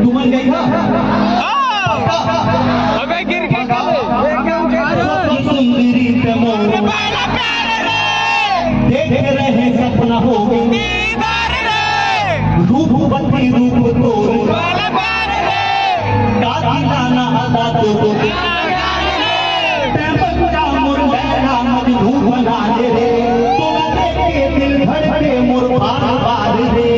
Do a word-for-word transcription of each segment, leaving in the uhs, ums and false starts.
तुमन गई ना? हाँ। अबे गिर के चले। देख रहे सपना हो गई। रूप बती रूप तोर। काकी नाना अदा तो तो। टेम्पल जा मोर बहना मजनू बना दे रे। तोरा देख के दिल धड़के मोर बार बार रे।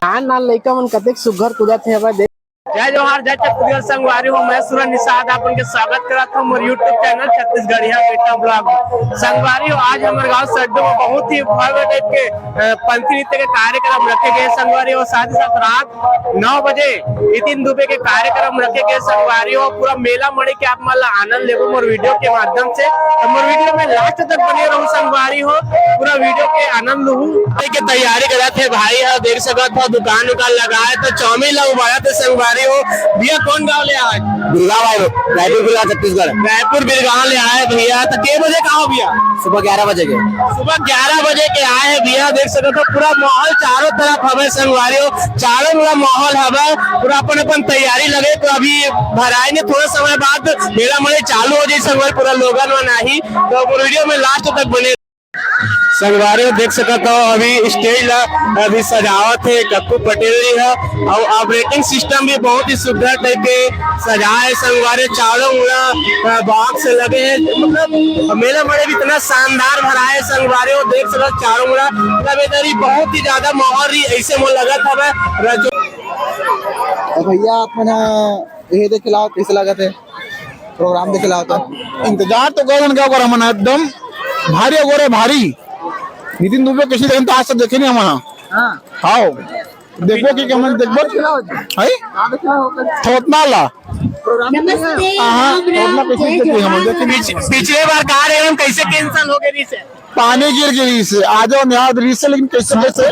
नान नान लइका मन कतेक सुग्घर कूदत हे, हवय देख। जय जोहार, जय छत्तीसगढ़ संगवारी हो। मैं सूरज निषाद, आप उनके स्वागत करत हूँ मोर YouTube चैनल छत्तीसगढ़िया बेटा ब्लॉग में। संगवारी हो, आज हमारे गांव सड्डू में बहुत ही भव्य टाइप के, अ, पंथी नृत्य के कार्यक्रम रखे गए संगवारी हो। साथ ही साथ रात नौ बजे नितिन दुबे के कार्यक्रम रखे गए संगवारी हो। पूरा मेला मड़ई के आप मन ला आनंद लेबो मोर वीडियो के माध्यम से। तो मोर वीडियो में लास्ट तक बने रहू संगवारी हो, पूरा वीडियो के आनंद लूहू। के तैयारी करत हे भाई ह, देख सकत हो दुकान उकान लगाए तो चाउमीन ला उबालत हे संगवारी हो। भैया कौन गाँव ले आए? बिरगांव आए, रायपुर बिरगांव छत्तीसगढ़। रायपुर बिरगांव ले आए भैया, तो के बजे का हो भैया? सुबह ग्यारह बजे के। सुबह ग्यारह बजे के आए हैं भैया, देख सकत हो पूरा माहौल चारों तरफ हवे संगवारी हो, चारों मुड़ा माहौल हवे, पूरा अपन अपन तैयारी लगे। तो अभी भराई ने थोड़ा समय बाद मेला मड़ई चालू हो जाई संगवारी, पूरा लोगन मन आही। तो वीडियो में लास्ट तक बने। संगवारी हो देख सकत हो अभी स्टेज ला अभी सजावत हे कक्कू पटेल जी ह, अउ ऑपरेटिंग सिस्टम भी बहुत ही सुंदर टाइप के सजाए संगवारी, चारों मुड़ा, अ, बॉक्स लगे हैं, मतलब मेला मड़ई भी इतना शानदार भराए संगवारी हो देख सकत चारों मुड़ा, मतलब इधर ही बहुत ही ज्यादा माहौल रही ऐसे मोर लगत हवे रजो। तो भैया आप मन ह ये देख के लाओ कैसे लगत है प्रोग्राम देख के लाओ तो। इंतजार तो कर क्या कर हमन एकदम भारी अगोरे भारी। नितिन दुबे कैसे देखन तो आज तक देखे नहीं हमन। हाँ। हाओ। देखबो कि हमन देखबो। है? थोतना ला। नमस्ते, हाँ, राम राम, थोतना कैसे जय देखबो हमन जोहार। देखे नहीं। पिछ-, पिछले बार कहा रहे हम कैसे कैंसिल हो गई से? पानी गिर गिरी से, आज और यहाँ गिरी से, लेकिन कैसे कैसे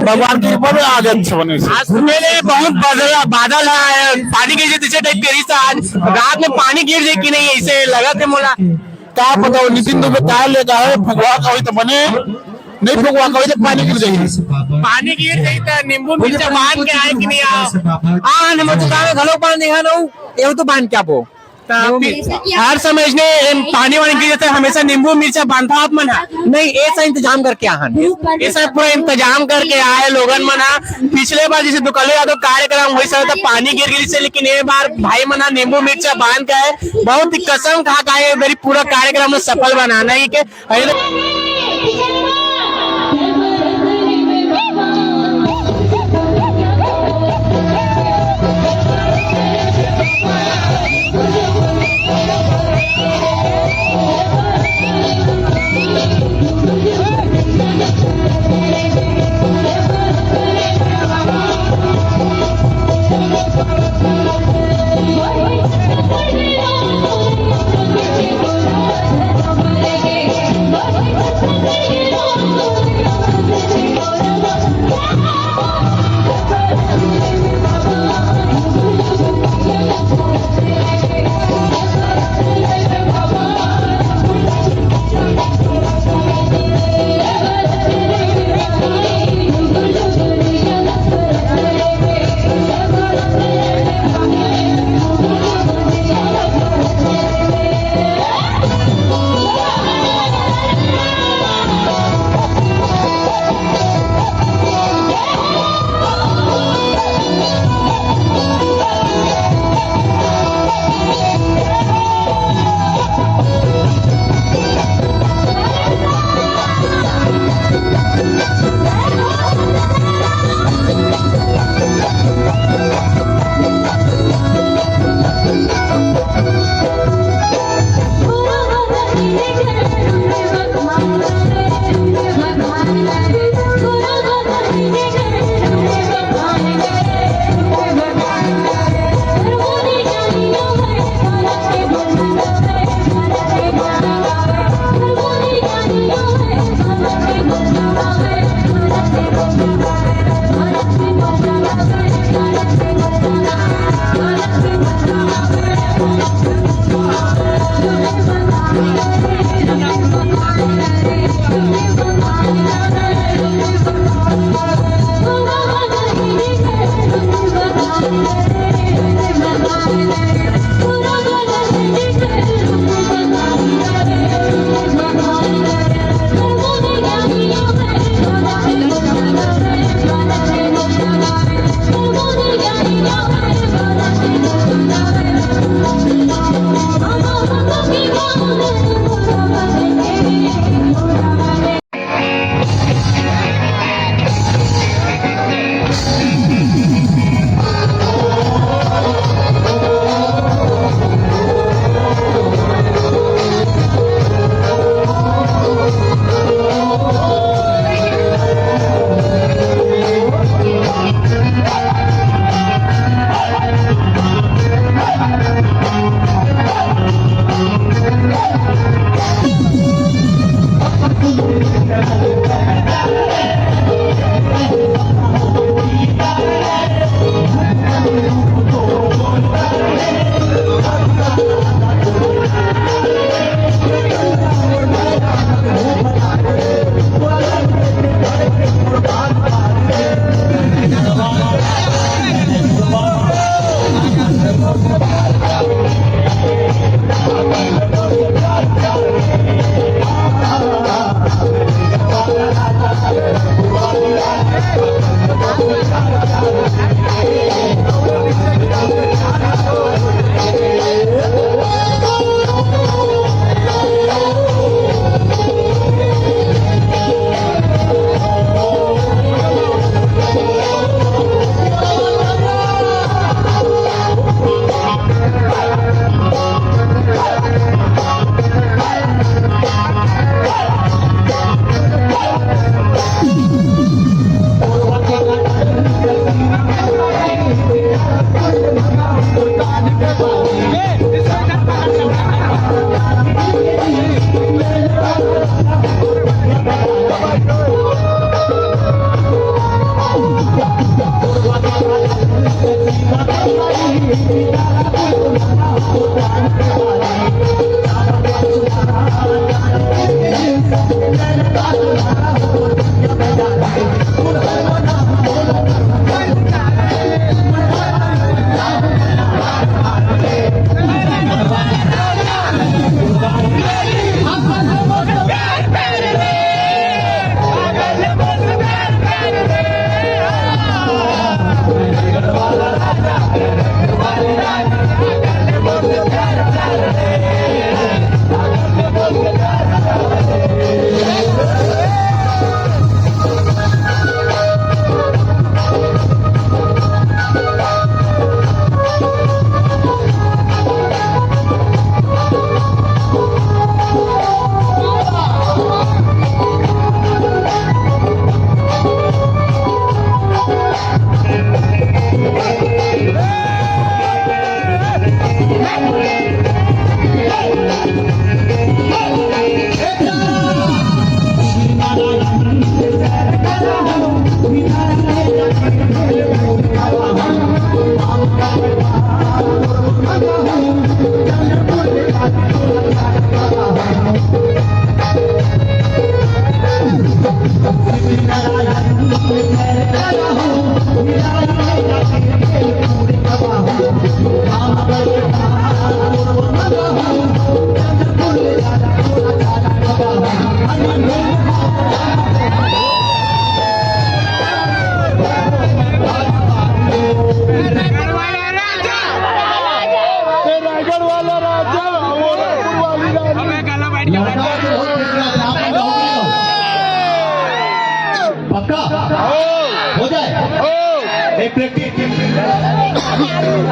भगवान की कृपा में आ गए अच्छे बने से। आज सुबह ले बहुत बादल, बादल है, पानी गिर जैसे टाइप गिरी से, आज रात में पानी गिर जाए कि नहीं ऐसे लगा थे मोला। का पता वो नितिन दुबे का लेगा है, फुगवा का होई तो बने, नहीं फुगवा का होई तो पानी गिर जाए। पानी गिर जाए तो नींबू मिर्चा बांध के आए कि नहीं आओ। हाँ, हम दुकान में घलो पानी है ना, ये तो बांध के आपो। त पि-, हर समय इसने एम पानी वानी गिर जाता है, हमेशा नींबू मिर्चा बांधता आप मन ह? नहीं, ऐसा इंतजाम करके आहन। ऐसा पूरा इंतजाम करके आए लोगन मन ह। पिछले बार जैसे दुकल्लू यादव कार्यक्रम हुई सब त पानी गिर गिरी से, लेकिन ये बार भाई मन ह नींबू मिर्चा बांध के आए, बहुत ही कसम खा के आए, मेरी पूरा कार्यक्रम में सफल बनाना ही के।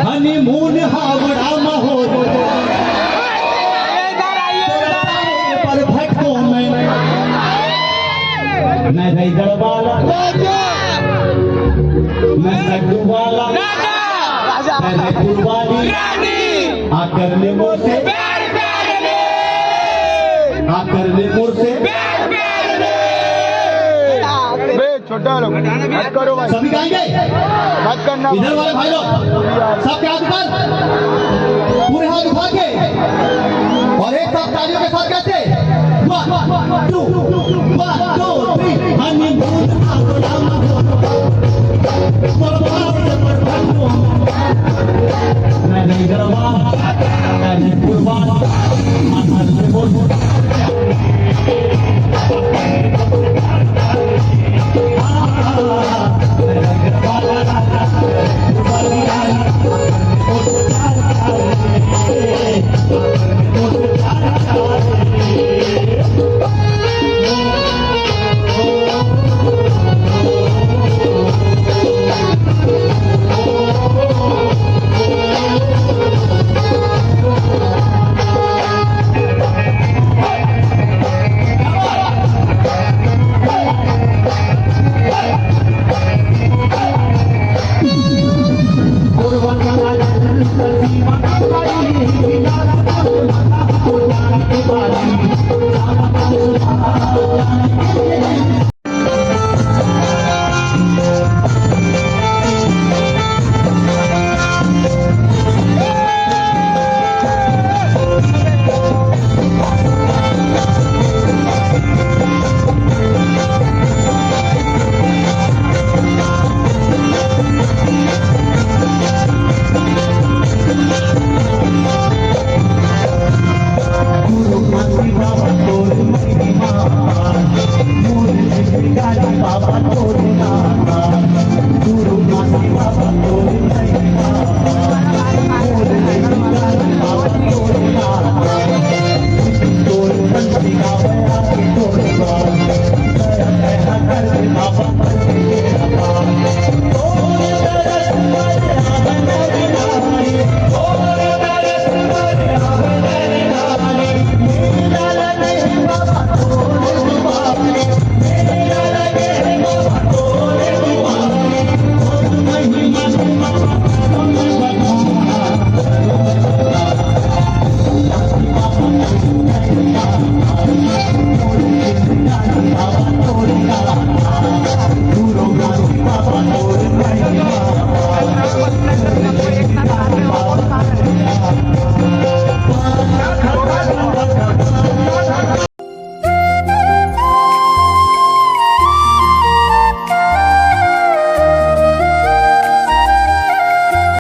हनीमून हावड़ा म हो, पर भटको मैं। मैं रायगढ़ वाला, मैं सड्डू वाला, मैं रायपुर वाली। आकर ले मोर से, आकर ले मोर से। बे छोटा लोग, मत करो भाई। सभी गाएंगे। मत करना। इधर वाले भाई लोग, सबके हाथ ऊपर, पूरे हाथ उठा के, और एक साथ तालियों के साथ कहते, one, two, one, two, three। Honey